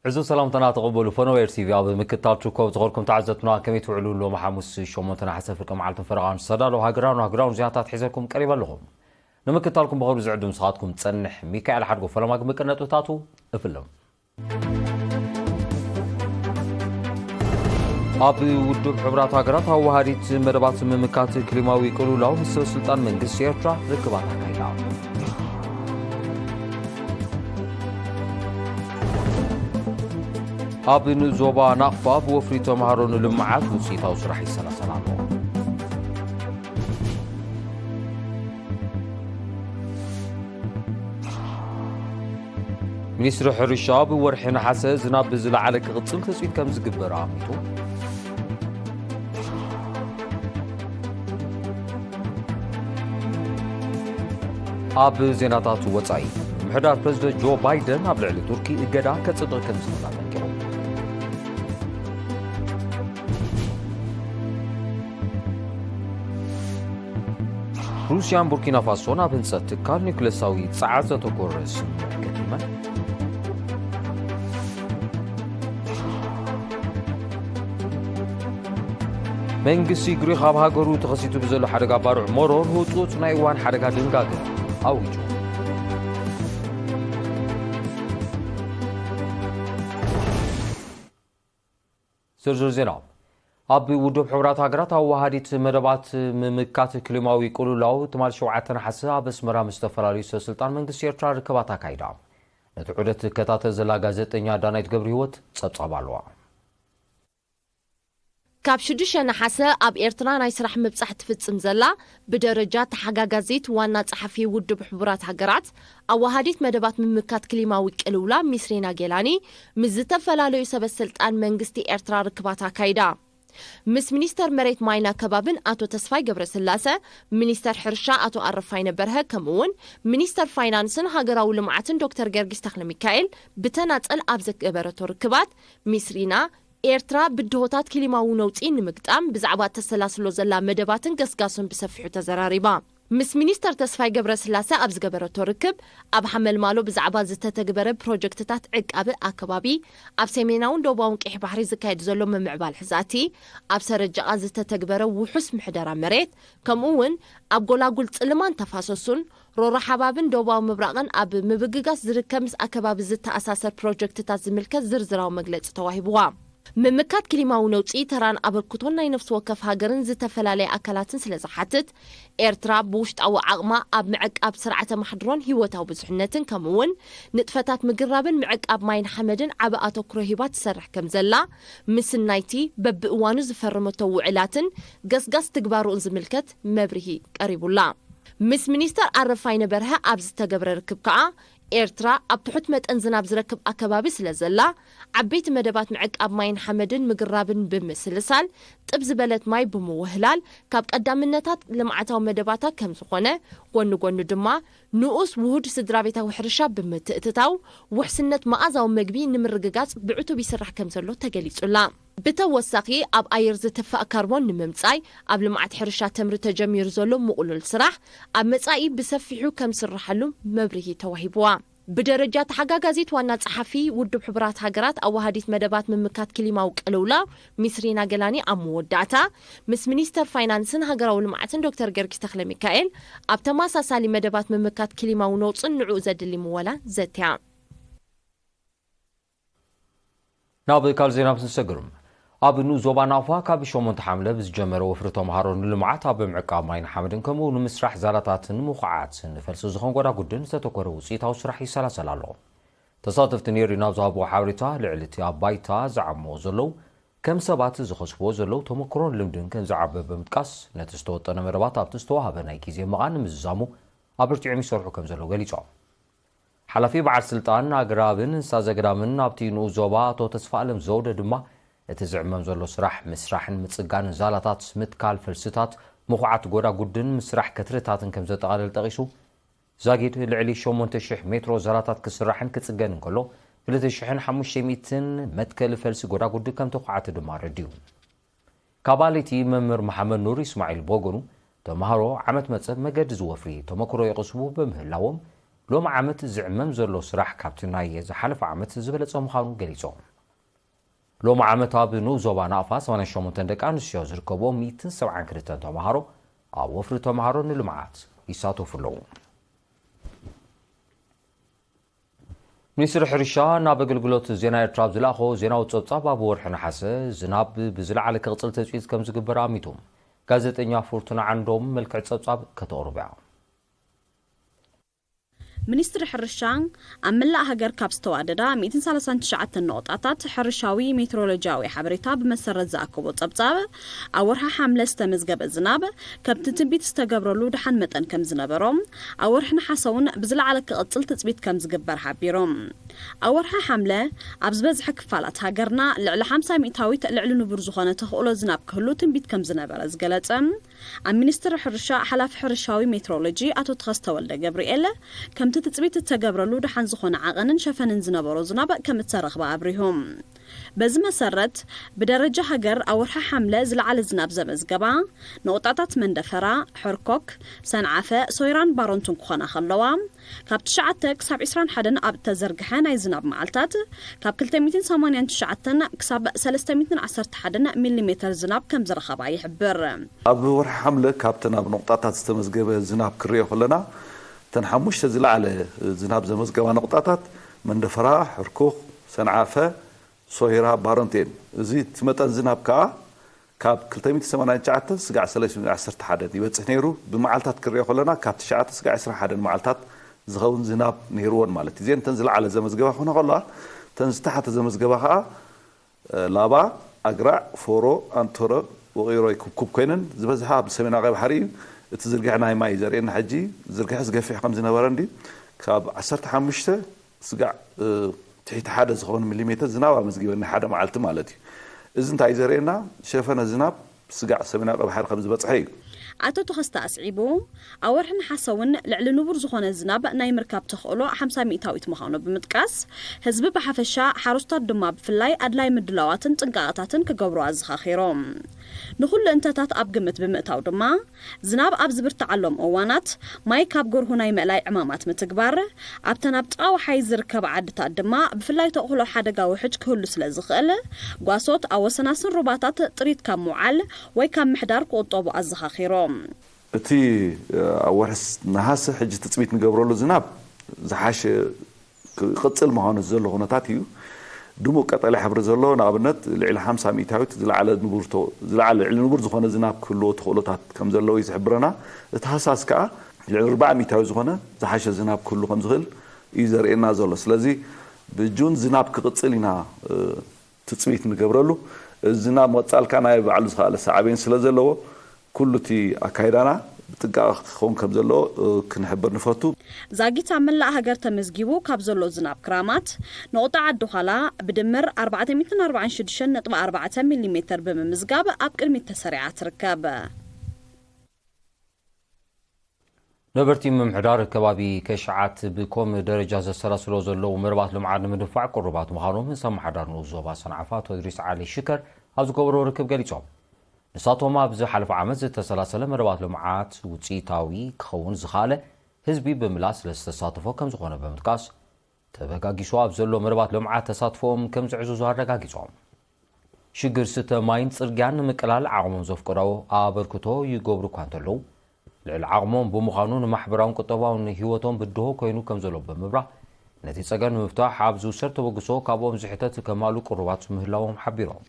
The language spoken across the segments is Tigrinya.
ዕዙዝ ሰላምታና ተቐበሉ። ፈነወ ኤር ቲቪ ኣብ ምክትታል ትርከቡ ዝኸርኩም ተዓዘብትና፣ ከመይ ትውዕሉ? ሎሚ ሓሙስ ሸሞንተ ነሓሰ ፍርቂ መዓልትን ፈረቓን ዝተዳለዉ ሃገራውን ኣህጉራውን ዜናታት ሒዘልኩም ቀሪበ ኣለኹም። ንምክትታልኩም ብኽብሪ ዝዕድም ንስኻትኩም ጸንሕ። ሚካኤል ሓድጎ ፈለማ ግን ብቅነጥብታቱ እፍልም። ኣብ ውድብ ሕቡራት ሃገራት ኣዋሃዲት መደባት ምምካት ክሊማዊ ቅልውላው ምስ ሰበ ስልጣን መንግስቲ ኤርትራ ርክባት ኣካይዳ። ኣብ ንኡስ ዞባ ናቕፋ ብወፍሪ ተምሃሮ ንልምዓት ውፅኢታዊ ስራሕ ይሰላሰል ኣሎ። ሚኒስትሪ ሕርሻ ብወርሒ ነሓሰ ዝናብ ብዝለዓለ ክቕጽል ትጽቢት ከም ዝግበር ኣሚቱ። ኣብ ዜናታት ወጻኢ፣ ምሕዳር ፕረዚደንት ጆ ባይደን ኣብ ልዕሊ ቱርኪ እገዳ ከጽድቕ ከም ዝኽእል ኣጠንቂቑ። ሩስያን ቡርኪና ፋሶን ኣብ ህንጸት ትካል ኒውክለሳዊ ጸዓት ዘተኮረ ስምምዕ ገጢመን። መንግስቲ ግሪኽ ኣብ ሃገሩ ተኸሲቱ ብዘሎ ሓደጋ ባርዕ መሮር ህጹጽ ናይ እዋን ሓደጋ ድንጋገ ኣዊጁ። ዝርዝር ዜና። ኣብ ውድብ ሕቡራት ሃገራት ኣዋሃዲት መደባት ምምካት ክሊማዊ ቅልውላው ትማል ሸውዓተ ነሓሰ ኣብ ኣስመራ ምስ ዝተፈላለዩ ሰብ ስልጣን መንግስቲ ኤርትራ ርክባት ኣካይዳ። ነቲ ዑደት ትከታተል ዘላ ጋዜጠኛ ዳናይት ገብረ ህይወት ጸብጻብ ኣለዋ። ካብ ሽዱሽተ ነሓሰ ኣብ ኤርትራ ናይ ስራሕ ምብጻሕ ትፍጽም ዘላ ብደረጃ ተሓጋጋዚት ዋና ጸሓፊ ውድብ ሕቡራት ሃገራት ኣዋሃዲት መደባት ምምካት ክሊማዊ ቅልውላ ሚስሪና ጌላኒ ምስ ዝተፈላለዩ ሰበ ስልጣን መንግስቲ ኤርትራ ርክባት ኣካይዳ። ምስ ሚኒስተር መሬት ማይና ከባብን ኣቶ ተስፋይ ገብረስላሰ፣ ሚኒስተር ሕርሻ ኣቶ ኣረፋይነ በርሀ ከምኡውን ሚኒስተር ፋይናንስን ሃገራዊ ልምዓትን ዶክተር ገርጊስ ተክለሚካኤል ብተናጸል ኣብ ዘገበረቶ ርክባት ሚስሪና ኤርትራ ብድሆታት ክሊማዊ ነውጺ ንምግጣም ብዛዕባ እተሰላስሎ ዘላ መደባትን ገስጋሱን ብሰፊሑ ተዘራሪባ። ምስ ሚኒስተር ተስፋይ ገብረስላሰ ኣብ ዝገበረቶ ርክብ ኣብ ሓመልማሎ ብዛዕባ ዝተተግበረ ፕሮጀክትታት ዕቃበ ኣከባቢ፣ ኣብ ሰሜናውን ደቡባውን ቀይሕ ባሕሪ ዝካየድ ዘሎ ምምዕባል ሕዛእቲ፣ ኣብ ሰረጃቓ ዝተተግበረ ውሑስ ምሕደራ መሬት፣ ከምኡ እውን ኣብ ጎላጉል ጽልማን ተፋሰሱን ሮሮ ሓባብን ደቡባዊ ምብራቕን ኣብ ምብግጋስ ዝርከብ ምስ ኣከባቢ ዝተኣሳሰር ፕሮጀክትታት ዝምልከት ዝርዝራዊ መግለጺ ተዋሂብዋ። ምምካት ክሊማዊ ነውጺ ተራን ኣበርክቶን ናይ ነፍሲ ወከፍ ሃገርን ዝተፈላለየ ኣካላትን ስለ ዝሓትት፣ ኤርትራ ብውሽጣዊ ዓቕማ ኣብ ምዕቃብ ስርዓተ ማሕድሮን ህይወታዊ ብዙሕነትን ከምኡ እውን ንጥፈታት ምግራብን ምዕቃብ ማይን ሓመድን ዓቢ ኣተኩሮ ሂባ ትሰርሕ ከም ዘላ ምስናይቲ በብእዋኑ ዝፈረመቶ ውዕላትን ገስጋስ ትግባሩን ዝምልከት መብርሂ ቀሪቡላ። ምስ ሚኒስተር ኣረፋይነ በርሀ ኣብ ዝተገብረ ርክብ ከኣ ኤርትራ ኣብ ትሑት መጠን ዝናብ ዝረክብ ኣከባቢ ስለ ዘላ፣ ዓበይቲ መደባት ምዕቃብ ማይን ሓመድን ምግራብን ብምስልሳል፣ ጥብ ዝበለት ማይ ብምውህላል፣ ካብ ቀዳምነታት ልምዓታዊ መደባታ ከም ዝኾነ፣ ጎኒ ጎኒ ድማ ንኡስ ውሁድ ስድራ ቤታዊ ሕርሻ ብምትእትታው፣ ውሕስነት መኣዛዊ መግቢ ንምርግጋጽ ብዕቱብ ይስራሕ ከም ዘሎ ተገሊጹላ። ብተወሳኺ፣ ኣብ ኣየር ዝትፋእ ካርቦን ንምምጻይ ኣብ ልምዓት ሕርሻ ተምሪ ተጀሚሩ ዘሎ ምቕሉል ስራሕ ኣብ መጻኢ ብሰፊሑ ከም ዝስርሓሉ መብርሂ ተዋሂብዋ። ብደረጃ ተሓጋጋዚት ዋና ጸሓፊ ውድብ ሕቡራት ሃገራት ኣዋሃዲት መደባት ምምካት ክሊማዊ ቅልውላው ሚስሪና ገላኒ ኣብ መወዳእታ ምስ ሚኒስተር ፋይናንስን ሃገራዊ ልምዓትን ዶክተር ገርጊስ ተኽለ ሚካኤል ኣብ ተመሳሳሊ መደባት ምምካት ክሊማዊ ነውጽን ንዕኡ ዘድሊ ምወላን ዘትያ። ናብ ካልእ ዜና ምስ ንሰግር፣ ኣብ ንኡስ ዞባ ናቕፋ ካብ ሸሞንተ ሓምለ ብዝጀመረ ወፍሪ ተምሃሮ ንልምዓት ኣብ ምዕቃብ ማይን ሓመድን ከምኡ እውን ንምስራሕ ዛላታትን ምኹዓትን ፈልሲ ዝኾን ጎዳጉድን ዝተተኮረ ውፅኢታዊ ስራሕ ይሰላሰል ኣሎ። ተሳተፍቲ ነይሩ ናብ ዝሃብዎ ሓበሬታ፣ ልዕሊ እቲ ኣብ ባይታ ዝዓምዎ ዘለዉ ከም ሰባት ዝኸስብዎ ዘለዉ ተመክሮን ልምድን ከም ዝዓበ ብምጥቃስ፣ ነቲ ዝተወጠነ መደባት ኣብቲ ዝተዋህበ ናይ ግዜ መቓን ንምዝዛሙ ኣበርቲዖም ይሰርሑ ከም ዘለዉ ገሊጾም። ሓላፊ በዓል ስልጣን ኣግራብን እንስሳ ዘገዳምን ኣብቲ ንኡስ ዞባ ኣቶ ተስፋኣለም ዘውደ ድማ፣ እቲ ዝዕመም ዘሎ ስራሕ ምስራሕን ምጽጋንን ዛላታት፣ ምትካል ፈልስታት፣ ምኹዓት ጎዳጉድን ምስራሕ ከትርታትን ከም ዘጠቓልል ጠቒሱ፣ ዛጊድ ልዕሊ ሸሞንተ ሽሕ ሜትሮ ዛላታት ክስራሕን ክጽገንን ከሎ፣ ክልተ ሽሕን ሓሙሽተ ሚእትን መትከሊ ፈልሲ ጎዳጉዲ ከም ተኹዓቲ ድማ ኣረዲኡ። ካብ ኣለይቲ መምህር መሓመድ ኑር ኢስማዒል ብወገኑ፣ ተምሃሮ ዓመት መጸ መገዲ ዝወፍሪ ተመክሮ ይቕስሙ ብምህላዎም፣ ሎሚ ዓመት ዝዕመም ዘሎ ስራሕ ካብቲ ናይ ዝሓለፈ ዓመት ዝበለጸ ምዃኑ ገሊጾም። ሎሚ ዓመት ኣብ ንኡስ ዞባ ናቕፋ ሰማንያን ሸሞንተን ደቂ ኣንስትዮ ዝርከብኦ ሚእትን ሰብዓን ክልተን ተምሃሮ ኣብ ወፍሪ ተምሃሮ ንልምዓት ይሳተፉ ኣለዉ። ሚኒስትሪ ሕርሻ ናብ ኣገልግሎት ዜና ኤርትራ ኣብ ዝለኣኾ ዜናዊ ጸብጻብ፣ ኣብ ወርሒ ነሓሰ ዝናብ ብዝለዓለ ክቕጽል ትጽቢት ከም ዝግበር ኣሚቱ። ጋዜጠኛ ፉርቱና ዓንዶም መልክዕ ጸብጻብ ከተቕርብ እያ። ሚኒስትሪ ሕርሻ ኣብ መላእ ሃገር ካብ ዝተዋደዳ ሚእትን ሰላሳን ትሽዓተን ነቑጣታት ሕርሻዊ ሜትሮሎጂያዊ ሓበሬታ ብመሰረት ዝኣከቦ ጸብጻብ፣ ኣብ ወርሒ ሓምለ ዝተመዝገበ ዝናብ ከምቲ ትንቢት ዝተገብረሉ ደሓን መጠን ከም ዝነበሮ፣ ኣብ ወርሒ ነሓሰ እውን ብዝለዓለ ክቕጽል ትጽቢት ከም ዝግበር ሓቢሩ። ኣብ ወርሒ ሓምለ ኣብ ዝበዝሐ ክፋላት ሃገርና ልዕሊ ሓምሳ ሚእታዊት ልዕሊ ንቡር ዝኾነ ተኽእሎ ዝናብ ክህሉ ትንቢት ከም ዝነበረ ዝገለጸ ኣብ ሚኒስትሪ ሕርሻ ሓላፊ ሕርሻዊ ሜትሮሎጂ ኣቶ ተኸስተ ወልደ ገብርኤል፣ ከምቲ ትጽቢት እተገብረሉ ደሓን ዝኾነ ዓቐንን ሸፈንን ዝነበሮ ዝናብ ከም እተረኽበ ኣብሪሁ። በዚ መሰረት፣ ብደረጃ ሃገር ኣብ ወርሒ ሓምለ ዝለዓለ ዝናብ ዘመዝገባ ነቑጣታት መንደፈራ፣ ሕርኮክ፣ ሰንዓፈ፣ ሶይራን ባሮንቱን ክኾና ከለዋ፣ ካብ ትሽዓተ ክሳብ ዕስራን ሓደን ኣብ እተዘርግሐ ናይ ዝናብ መዓልታት፣ ካብ ክልተ ሚእትን ሰማንያን ትሽዓተን ክሳብ ሰለስተ ሚእትን ዓሰርተ ሓደን ሚሊሜተር ዝናብ ከም ዝረኸባ ይሕብር። ኣብ ወርሒ ሓምለ ካብተን ኣብ ነቑጣታት ዝተመዝገበ ዝናብ ክርዮ ከለና፣ እተን ሓሙሽተ ዝለዓለ ዝናብ ዘመዝገባ ነቑጣታት መንደፈራ፣ ሕርኩኽ፣ ሰንዓፈ፣ ሶይራ፣ ባረንት እየን። እዚ እቲ መጠን ዝናብ ከኣ ካብ ክልተ ሚእቲ ሰማንያን ትሽዓተን ስጋዕ ሰለስተ ሚእቲ ዓሰርተ ሓደን ይበጽሕ ነይሩ። ብመዓልታት ክርዮ ከለና ካብ ትሽዓተ ስጋዕ ዕስራን ሓደን መዓልታት ዝኸውን ዝናብ ነይርወን ማለት እዩ። እዘን እተን ዝለዓለ ዘመዝገባ ክኾና ከለዋ፣ እተን ዝተሓተ ዘመዝገባ ከኣ፣ እ፣ ላባ፣ ኣግራዕ፣ ፎሮ፣ ኣንቶረ፣ ውቒሮ፣ ኩብኩብ ኮይነን፣ ዝበዝሓ ኣብ ሰሜናዊ ቀይ ባሕሪ እዩ። እቲ ዝርግሐ ናይ ማይ ዘርእየና ሕጂ፣ ዝርግሐ ዝገፊሕ ከም ዝነበረ እንዲ፣ ካብ ዓሰርተ ሓሙሽተ ስጋዕ፣ እ፣ ትሕቲ ሓደ ዝኸውን ሚሊሜተር ዝናብ ኣመዝጊበን ናይ ሓደ መዓልቲ ማለት እዩ። እዚ እንታይ እዩ ዘርእየና? ሸፈነ ዝናብ ስጋዕ ሰሜናዊ ቀይ ባሕሪ ከም ዝበጽሐ እዩ። ኣቶ ተኸስተ ኣስዒቡ፣ ኣብ ወርሒ ነሓሰ እውን ልዕሊ ንቡር ዝኾነ ዝናብ ናይ ምርካብ ተኽእሎ ሓምሳ ሚእታዊት ምዃኑ ብምጥቃስ፣ ህዝቢ ብሓፈሻ፣ ሓረስቶት ድማ ብፍላይ ኣድላይ ምድላዋትን ጥንቃቐታትን ክገብሩ ኣዘኻኺሮም። ንኹሉ እንተታት ኣብ ግምት ብምእታው ድማ፣ ዝናብ ኣብ ዝብርትዓሎም እዋናት ማይ ካብ ጎርሁ ናይ ምእላይ ዕማማት ምትግባር፣ ኣብተን ኣብ ጥቓ ወሓይዝ ዝርከባ ዓድታት ድማ ብፍላይ ተኽእሎ ሓደጋ ውሕጅ ክህሉ ስለ ዝኽእል፣ ጓሶት ኣብ ወሰናስን ሩባታት ጥሪት ካብ ምውዓል ወይ ካብ ምሕዳር ክቑጠቡ ኣዘኻኺሮም። እቲ፣ እ፣ ኣብ ወርሒ ነሃሰ ሕጂ ትጽቢት ንገብረሉ ዝናብ ዝሓሸ ክቕጽል ምዃኑ ዘሎ ኩነታት እዩ። ድሙቕ ቀጠልያ ሕብሪ ዘሎ፣ ንኣብነት፣ ልዕሊ ሓምሳ ሚእታዊት ዝለዓለ ንቡር ተ-፣ ዝለዓለ ልዕሊ ንቡር ዝኾነ ዝናብ ክህልዎ ተኽእሎታት ከም ዘለዎ እዩ ዝሕብረና። እቲ ሃሳስ ከኣ ልዕሊ ኣርባዓ ሚእታዊት ዝኾነ ዝሓሸ ዝናብ ክህሉ ከም ዝኽእል እዩ ዘርእየና ዘሎ። ስለዚ ብጁን ዝናብ ክቕጽል ኢና፣ እ፣ ትጽቢት ንገብረሉ። እዚ ዝናብ ምቕጻል ከኣ ናይ ባዕሉ ዝኸኣለ ሳዕቤን ስለ ዘለዎ፣ ኩሉ እቲ ኣካይዳና ብጥንቃቐ ክኸውን ከም ዘለዎ፣ እ፣ ክንሕብር ንፈቱ። ዛጊት ኣብ መላእ ሃገር ተመዝጊቡ ካብ ዘሎ ዝናብ ክራማት፣ ነቑጣ ዓዲ ዃላ ብድምር ኣርባዕተ ሚእትን ኣርባዓን ሽዱሽተን ነጥቢ ኣርባዕተ ሚሊሜተር ብምምዝጋብ ኣብ ቅድሚት ተሰሪዓ ትርከብ። ነበርቲ ምምሕዳር ከባቢ ከሽዓት ብኮም ደረጃ ዘሰላስሎ ዘለዉ መርባት ልምዓት ንምድንፋዕ ቅሩባት ምዃኖም ምስ ኣመሓዳር ንኡስ ዞባ ሰንዓፈ ኣቶ እድሪስ ዓሊ ሽከር ኣብ ዝገበሮ ርክብ ገሊጾም። ንሳቶም ኣብ ዝሓለፈ ዓመት ዝተሰላሰለ መርባት ልምዓት ውጽኢታዊ ክኸውን ዝኸኣለ ህዝቢ ብምላስ ስለ ዝተሳተፎ ከም ዝኾነ ብምጥቃስ፣ ተበጋጊሱ ኣብ ዘሎ መርባት ልምዓት ተሳትፎኦም ከም ዘዕዝዙ ኣረጋጊጾም። ሽግር ስተ ማይን ጽርግያን ንምቅላል ዓቕሞም ዘፍቀዶ ኣበርክቶ ይገብሩ እኳ እንተለዉ፣ ልዕሊ ዓቕሞም ብምዃኑ ንማሕበራውን ቁጠባውን ህይወቶም ብድሆ ኮይኑ ከም ዘሎ ብምብራህ፣ ነቲ ጸገም ንምፍታሕ ኣብ ዝውሰድ ተበግሶ ካብኦም ዝሕተት ከማሉ ቅሩባት ምህላዎም ሓቢሮም።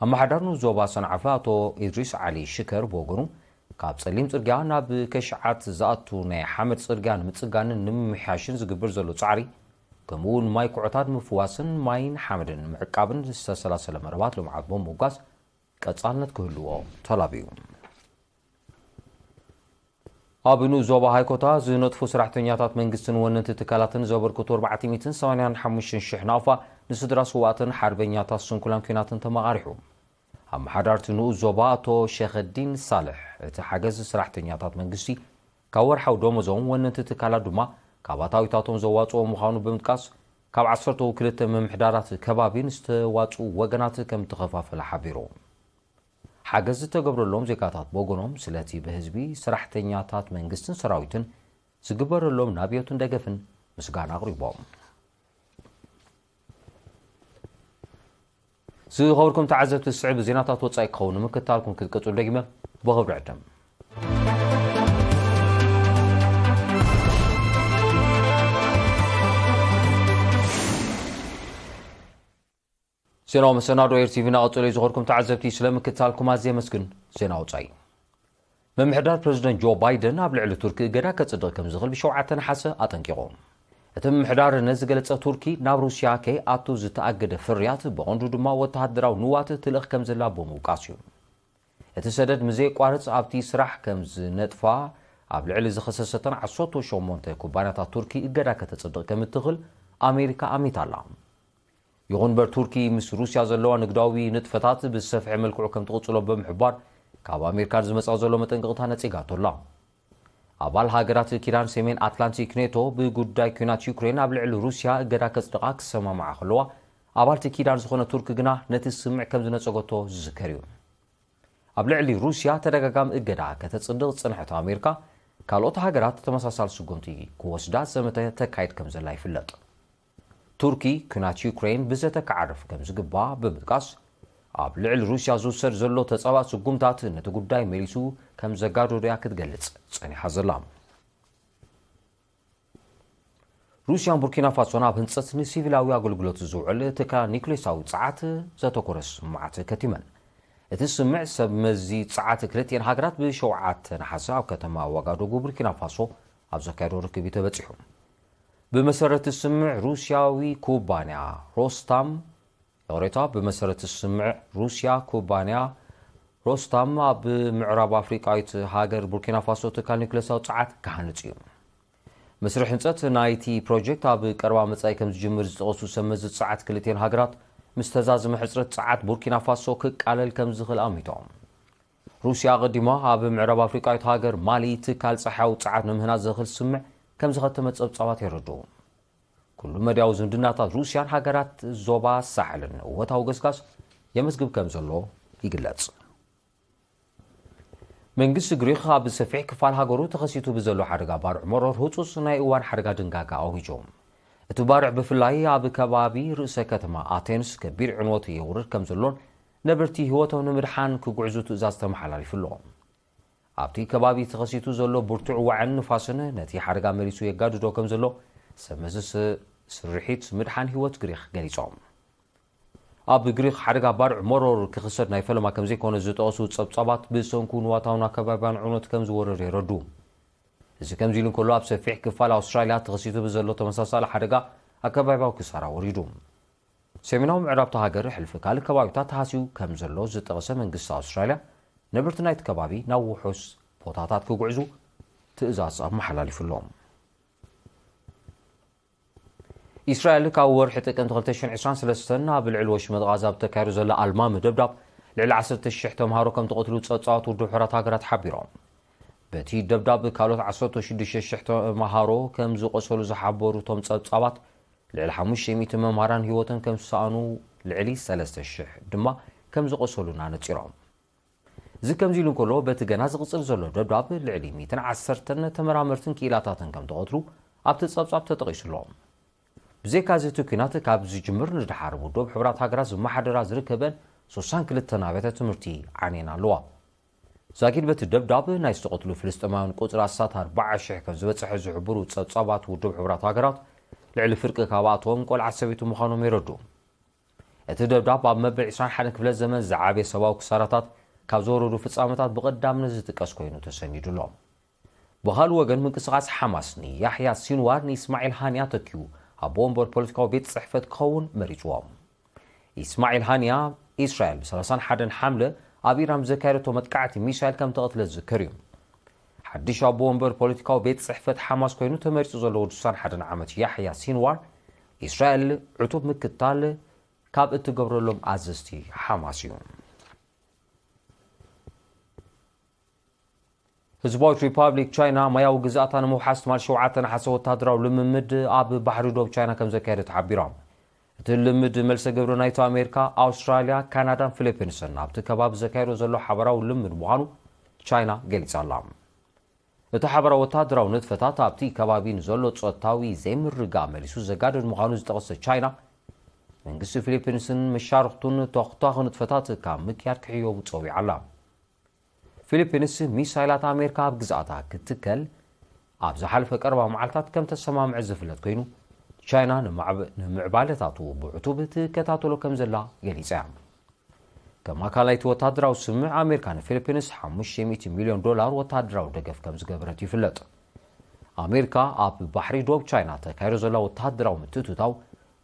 ኣመሓዳሪ ንኡስ ዞባ ሰንዓፈ ኣቶ ኢድሪስ ዓሊ ሽከር ብወገኑ፣ ካብ ጸሊም ጽርግያ ናብ ከሽዓት ዝኣቱ ናይ ሓመድ ጽርግያ ንምጽጋንን ንምምሕያሽን ዝግበር ዘሎ ጻዕሪ፣ ከምኡ እውን ማይ ኩዕታት ምፍዋስን ማይን ሓመድን ምዕቃብን ዝተሰላሰለ መርባት ልምዓት ብምውጋዝ ቀጻልነት ክህልዎ ተላብዩ። ኣብ ንኡስ ዞባ ሃይኮታ ዝነጥፉ ሰራሕተኛታት መንግስትን ወነንቲ ትካላትን ዘበርክቱ ኣርባዕተ ሚእትን ሰማንያን ሓሙሽተን ሽሕ ናቕፋ ንስድራ ስውኣትን ሓርበኛታት ስንኩላን ኲናትን ተመቓሪሑ። ኣመሓዳርቲ ንኡስ ዞባ ኣቶ ሸኸዲን ሳልሕ፣ እቲ ሓገዝ ሰራሕተኛታት መንግስቲ ካብ ወርሓዊ ደሞዞም፣ ወነንቲ ትካላት ድማ ካብ ኣታዊታቶም ዘዋፅኦ ምዃኑ ብምጥቃስ፣ ካብ ዓሰርተ ክልተ ምምሕዳራት ከባቢ ንዝተዋፅኡ ወገናት ከም ተኸፋፈለ ሓቢሩ። ሓገዝ ዝተገብረሎም ዜጋታት ብወገኖም፣ ስለቲ ብህዝቢ፣ ሰራሕተኛታት መንግስትን ሰራዊትን ዝግበረሎም ናብዮትን ደገፍን ምስጋና ኣቕሪቦም። ዝኸበርኩም ተዓዘብቲ፣ ዝስዕብ ዜናታት ወጻኢ ክኸውን ንምክትታልኩም ክትቀጽሉ ደጊመ ብኽብሪ ዕድም። ዜናዊ መሰናዶ ኤር ቲቪ እናቐጸሉ እዩ። ዝኸበርኩም ተዓዘብቲ፣ ስለ ምክትታልኩም ኣዝየ የመስግን። ዜና ወጻኢ። ምምሕዳር ፕረዚደንት ጆ ባይደን ኣብ ልዕሊ ቱርኪ እገዳ ከጽድቕ ከም ዝኽእል ብሸውዓተ ነሓሰ ኣጠንቂቑ። እቲ ምምሕዳር ነዚ ዝገለጸ፣ ቱርኪ ናብ ሩስያ ከይኣቱ ዝተኣገደ ፍርያት ብቐንዱ ድማ ወተሃደራዊ ንዋት ትልእኽ ከም ዘላ ብምውቃስ እዩ። እቲ ሰደድ ምስ ዘየቋርጽ ኣብቲ ስራሕ ከም ዝነጥፋ ኣብ ልዕሊ ዝኸሰሰተን ዓሰርተ ሸሞንተ ኩባንያታት ቱርኪ እገዳ ከተጽድቕ ከም እትኽእል ኣሜሪካ ኣሚታ ኣላ። ይኹን እምበር፣ ቱርኪ ምስ ሩስያ ዘለዋ ንግዳዊ ንጥፈታት ብዝሰፍሐ መልክዑ ከም ትቕጽሎ ብምሕባር፣ ካብ ኣሜሪካ ዝመጻ ዘሎ መጠንቀቕታ ነጺጋቶ ኣላ። ኣባል ሃገራት ኪዳን ሰሜን ኣትላንቲክ ኔቶ ብጉዳይ ኲናት ዩክሬን ኣብ ልዕሊ ሩስያ እገዳ ከጽድቓ ክሰማምዓ ከለዋ፣ ኣባልቲ ኪዳን ዝኾነ ቱርኪ ግና ነቲ ስምምዕ ከም ዝነጸገቶ ዝዝከር እዩ። ኣብ ልዕሊ ሩስያ ተደጋጋሚ እገዳ ከተጽድቕ ዝጸንሐት ኣሜሪካ፣ ካልኦት ሃገራት ተመሳሳሊ ስጉምቲ ክወስዳ ዘመተ ተካይድ ከም ዘላ ይፍለጥ። ቱርኪ ኲናት ዩክሬን ብዘተ ክዓርፍ ከም ዝግባእ ብምጥቃስ፣ ኣብ ልዕሊ ሩስያ ዝውሰድ ዘሎ ተጻባእ ስጉምታት ነቲ ጉዳይ መሊሱ ከም ዘጋደዶ እያ ክትገልጽ ጸኒሓ ዘላ። ሩስያን ቡርኪና ፋሶን ኣብ ህንጸት ንሲቪላዊ ኣገልግሎት ዝውዕል ትካል ኒውክሌሳዊ ጸዓት ዘተኮረ ስምምዓት ከቲመን። እቲ ስምምዕ ሰብ መዚ ጸዓት ክልቲኤን ሃገራት ብሸውዓተ ነሓሰ ኣብ ከተማ ዋጋዱጉ ቡርኪና ፋሶ ኣብ ዘካየዶ ርክብ እዩ ተበጺሑ። ብመሰረት እቲ ስምምዕ፣ ሩስያዊ ኩባንያ ሮስታም፣ ይቕሬታ፣ ብመሰረት እቲ ስምምዕ፣ ሩስያ ኩባንያ ሮስታም ኣብ ምዕራብ ኣፍሪቃዊት ሃገር ቡርኪና ፋሶ ትካል ኒውክሌሳዊ ጸዓት ክሃንጽ እዩ። መስርሕ ህንጸት ናይቲ ፕሮጀክት ኣብ ቀረባ መጻኢ ከም ዝጅምር ዝጠቐሱ ሰብ መዚ ጸዓት ክልቲኤን ሃገራት፣ ምስ ተዛዘመ ሕጽረት ጸዓት ቡርኪና ፋሶ ክቃለል ከም ዝኽእል ኣሚቶም። ሩስያ ኣቐዲማ ኣብ ምዕራብ ኣፍሪቃዊት ሃገር ማሊ ትካል ጸሓያዊ ጸዓት ንምህናጽ ዘኽእል ስምምዕ ከም ዝኸተመት ጸብጻባት የረድኡ። ኩሉ መዳያዊ ዝምድናታት ሩስያን ሃገራት ዞባ ሳሕልን እወታዊ ገስጋስ የመዝግብ ከም ዘሎ ይግለጽ። መንግስቲ ግሪኽ ኣብ ሰፊሕ ክፋል ሃገሩ ተኸሲቱ ብዘሎ ሓደጋ ባርዕ መሮር ህጹጽ ናይ እዋን ሓደጋ ድንጋጋ ኣዊጁ። እቲ ባርዕ ብፍላይ ኣብ ከባቢ ርእሰ ከተማ ኣቴንስ ከቢድ ዕንወት የውርድ ከም ዘሎን ነበርቲ ህይወቶም ንምድሓን ክጉዕዙ ትእዛዝ ተመሓላሊፉ ኣሎ። ኣብቲ ከባቢ ተኸሲቱ ዘሎ ብርቱዕ ዋዕን ንፋስን ነቲ ሓደጋ መሊሱ የጋድዶ ከም ዘሎ ሰብ መዚ ስ-፣ ስርሒት ምድሓን ህይወት ግሪኽ ገሊጾም። ኣብ ግሪኽ ሓደጋ ባርዕ መሮር ክኽሰት ናይ ፈለማ ከም ዘይኮነ ዝጠቐሱ ጸብጻባት፣ ብሰንኩ ንዋታውን ኣከባቢያን ዕንወት ከም ዝወርድ የረዱ። እዚ ከምዚ ኢሉ እንከሎ፣ ኣብ ሰፊሕ ክፋል ኣውስትራልያ ተኸሲቱ ብዘሎ ተመሳሳሊ ሓደጋ ኣከባቢያዊ ክሳራ ወሪዱ። ሰሜናዊ ምዕራብ እታ ሃገር ሕልፊ ካልእ ከባቢታት ተሃስዩ ከም ዘሎ ዝጠቐሰ መንግስቲ ኣውስትራልያ፣ ነበርቲ ናይቲ ከባቢ ናብ ውሑስ ቦታታት ክጉዕዙ ትእዛዝ ኣመሓላሊፉ ኣሎ። ኢስራኤል ካብ ወርሒ ጥቅምቲ ክልተ ሽሕን ዕስራን ሰለስተን ኣብ ልዕሊ ወሽመጥ ጋዛ ኣብ ተካይዱ ዘሎ ኣልማሚ ደብዳብ ልዕሊ ዓሰርተ ሽሕ ተምሃሮ ከም ተቐትሉ ጸብጻባት ውድብ ሕቡራት ሃገራት ሓቢሮም። በቲ ደብዳብ ካልኦት ዓሰርተ ሽዱሽተ ሽሕ ተምሃሮ ከም ዝቆሰሉ ዝሓበሩ እቶም ጸብጻባት፣ ልዕሊ ሓሙሽተ ሚእቲ መምሃራን ህይወቶም ከም ዝሰኣኑ፣ ልዕሊ ሰለስተ ሽሕ ድማ ከም ዝቆሰሉን ኣነጺሮም። እዚ ከምዚ ኢሉ እንከሎ፣ በቲ ገና ዝቕጽል ዘሎ ደብዳብ ልዕሊ ሚእትን ዓሰርተን ተመራመርትን ክኢላታትን ከም ተቐትሉ ኣብቲ ጸብጻብ ተጠቒሱ ኣሎ። ብዘይካ እዚ፣ እቲ ኲናት ካብ ዝጅምር ንድሓር፣ ውድብ ሕቡራት ሃገራት ዝመሓደራ ዝርከበን ሶሳን ክልተን ኣብያተ ትምህርቲ ዓንየን ኣለዋ። ዛጊድ በቲ ደብዳብ፣ ናይ ዝተቐትሉ ፍልስጤማውያን ቁጽሪ ኣስታት ኣርባዓ ሽሕ ከም ዝበጽሐ ዝሕብሩ ጸብጻባት ውድብ ሕቡራት ሃገራት፣ ልዕሊ ፍርቂ ካብኣቶም ቆልዓ ሰበይቲ ምዃኖም የረዱ። እቲ ደብዳብ ኣብ መበል ዕስራን ሓደን ክፍለ ዘመን ዝዓበየ ሰብኣዊ ክሳራታት ካብ ዝወረዱ ፍጻመታት ብቐዳምነት ዝጥቀስ ኮይኑ ተሰኒዱ ኣሎ። ብኻልእ ወገን፣ ምንቅስቓስ ሓማስ ንያሕያ ሲንዋር ንኢስማዒል ሃንያ ተኪኡ ኣቦ ወንበር ፖለቲካዊ ቤት ጽሕፈት ክኸውን መሪጽዎ። ኢስማዒል ሃንያ፣ ኢስራኤል ብሰላሳን ሓደን ሓምለ ኣብ ኢራን ብዘካየደቶ መጥቃዕቲ ሚሳይል ከም ተቐትለ ዝዝከር እዩ። ሓድሽ ኣቦ ወንበር ፖለቲካዊ ቤት ጽሕፈት ሓማስ ኮይኑ ተመሪጹ ዘሎ ወዲ ሱሳን ሓደን ዓመት ያሕያ ሲንዋር፣ ኢስራኤል ዕቱብ ምክታል ካብ እትገብረሎም ኣዘዝቲ ሓማስ እዩ። ህዝባዊት ሪፓብሊክ ቻይና ማያዊ ግዝኣታ ንምውሓስ ትማል ሸውዓተ ነሓሰ ወታደራዊ ልምምድ ኣብ ባሕሪ ዶብ ቻይና ከም ዘካየደት ሓቢራ። እቲ ልምምድ መልሰ ግብሪ ናይቶ ኣሜሪካ፣ ኣውስትራልያ፣ ካናዳን ፊሊፒንስን ኣብቲ ከባቢ ዘካየዶ ዘሎ ሓበራዊ ልምምድ ምዃኑ ቻይና ገሊጻ ኣላ። እቲ ሓበራዊ ወተሃደራዊ ንጥፈታት ኣብቲ ከባቢ ንዘሎ ጾታዊ ዘይምርግጋእ መሊሱ ዘጋድድ ምዃኑ ዝጠቐሰት ቻይና፣ መንግስቲ ፊሊፒንስን መሻርኽቱን ተኹታኺ ንጥፈታት ካብ ምክያድ ክሕየቡ ጸዊዓ ኣላ። ፊሊፒንስ ሚሳይላት ኣሜሪካ ኣብ ግዝኣታ ክትከል ኣብ ዝሓለፈ ቀረባ መዓልታት ከም ተሰማምዐ ዝፍለጥ ኮይኑ፣ ቻይና ንምዕባለታቱ ብዕቱብ ትከታተሎ ከም ዘላ ገሊጻ እያ። ከም ኣካል ናይቲ ወተሃደራዊ ስምምዕ፣ ኣሜሪካ ንፊሊፒንስ ሓሙሽተ ሚእቲ ሚልዮን ዶላር ወተሃደራዊ ደገፍ ከም ዝገበረት ይፍለጥ። ኣሜሪካ ኣብ ባሕሪ ዶብ ቻይና ተካይዶ ዘላ ወተሃደራዊ ምትእትታው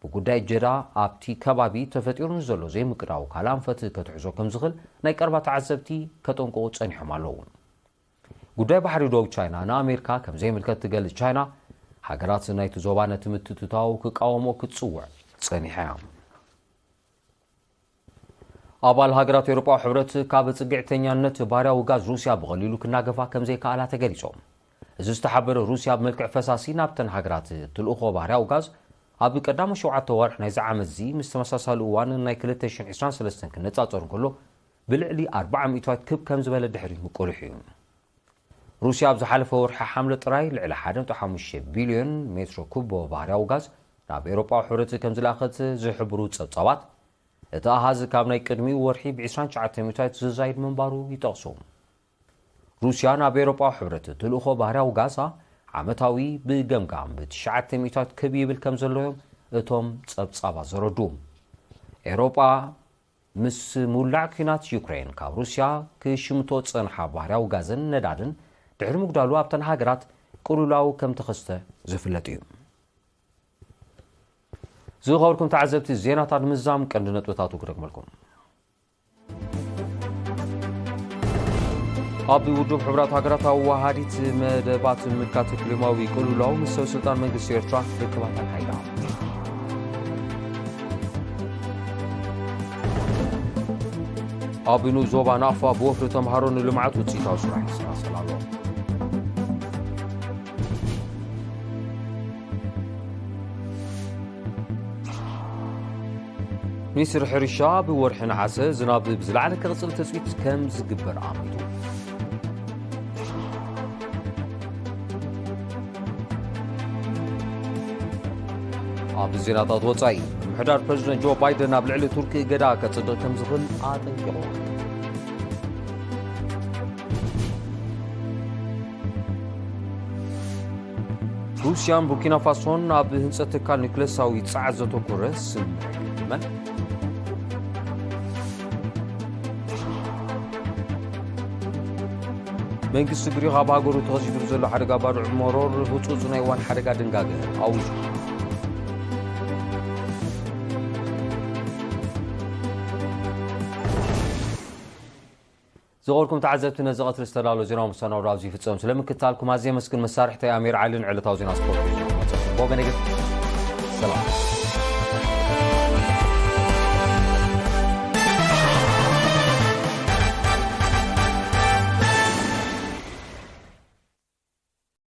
ብጉዳይ እጀዳ ኣብቲ ከባቢ ተፈጢሩ ንዘሎ ዘይምቅዳው ካልእ ኣንፈት ከትሕዞ ከም ዝኽእል ናይ ቀረባ ተዓዘብቲ ከጠንቅቑ ጸኒሖም ኣለዉ። ጉዳይ ባሕሪ ዶብ ቻይና ንኣሜሪካ ከም ዘይምልከት ትገልጽ ቻይና፣ ሃገራት ናይቲ ዞባ ነቲ ምትእትታው ክቃወሞ ክትጽውዕ ጸኒሓ እያ። ኣባል ሃገራት ኤውሮጳዊ ሕብረት ካብ ጽግዕተኛነት ባርያዊ ጋዝ ሩስያ ብቐሊሉ ክናገፋ ከም ዘይከኣላ ተገሊጾም። እዚ ዝተሓበረ ሩስያ ብመልክዕ ፈሳሲ ናብተን ሃገራት ትልእኾ ባርያዊ ጋዝ ኣብ ቀዳሞ ሸውዓተ ወርሕ ናይዚ ዓመት እዚ ምስ ተመሳሳሊ እዋን ናይ ክልተ ሽሕን ዕስራን ሰለስተን ክነጻጸር እንከሎ ብልዕሊ ኣርባዓ ሚእታዊት ክብ ከም ዝበለ ድሕሪ ምቁልሕ እዩ። ሩስያ ኣብ ዝሓለፈ ወርሒ ሓምለ ጥራይ ልዕሊ ሓደ ነጥቢ ሓሙሽተ ቢልዮን ሜትሮ ኩቦ ባህርያዊ ጋዝ ናብ ኤውሮጳዊ ሕብረት ከም ዝለኣኸት ዝሕብሩ ጸብጻባት፣ እቲ ኣሃዝ ካብ ናይ ቅድሚኡ ወርሒ ብ ዕስራን ትሽዓተ ሚእታዊት ዝዛይድ ምንባሩ ይጠቕሱ። ሩስያ ናብ ኤውሮጳዊ ሕብረት ትልእኾ ባህርያዊ ጋዛ ዓመታዊ ብገምጋም ብ ትሽዓተ ሚእታዊት ክብ ይብል ከም ዘሎ እዮም እቶም ጸብጻባት ዘረዱ። ኤውሮጳ ምስ ምውላዕ ኲናት ዩክሬን ካብ ሩስያ ክሽምቶ ዝጸንሓ ባህርያዊ ጋዝን ነዳድን ድሕሪ ምጉዳሉ ኣብተን ሃገራት ቅልውላው ከም ተኸስተ ዝፍለጥ እዩ። ዝኸበርኩም ተዓዘብቲ፣ ዜናታት ንምዝዛም ቀንዲ ነጥብታቱ ክደግመልኩም። ኣብ ውድብ ሕቡራት ሃገራት ኣዋሃዲት መደባት ምምልካት ክሊማዊ ቅልውላው ምስ ሰብ ስልጣን መንግስቲ ኤርትራ ርክባት ኣካይዳ። ኣብ ንኡስ ዞባ ናቕፋ ብወፍሪ ተምሃሮ ንልምዓት ውፅኢታዊ ስራሕ ይሰላሰል ኣሎ። ሚኒስትሪ ሕርሻ ብወርሒ ነሓሰ ዝናብ ብዝለዓለ ክቕፅል ትፅቢት ከም ዝግበር ኣሚቱ። ኣብ ዜናታት ወጻኢ፣ ምምሕዳር ፕረዚደንት ጆ ባይደን ኣብ ልዕሊ ቱርኪ እገዳ ከጽድቕ ከም ዝኽእል ኣጠንቂቑ። ሩስያን ቡርኪና ፋሶን ኣብ ህንጸት ትካል ኒውክለሳዊ ጸዓት ዘተኮረ ስምምዕ ገምጊመን። መንግስቲ ግሪኽ ኣብ ሃገሩ ተኸሲቱ ዘሎ ሓደጋ ባርዕ መሮር ህጹጽ ናይ እዋን ሓደጋ ድንጋገ ኣዊጁ። ዝኸበርኩም ተዓዘብቲ፣ ነዚ ቀትሪ ዝተዳለወ ዜናዊ መሰናዶ ኣብዚ ይፍጸም። ስለ ምክትታልኩም ኣዝየ የመስግን። መሳርሕተይ ኣሚር ዓሊ ንዕለታዊ ዜና ስፖርት ሒዙ ክመጽእ። ብወገነይ ግን ሰላም።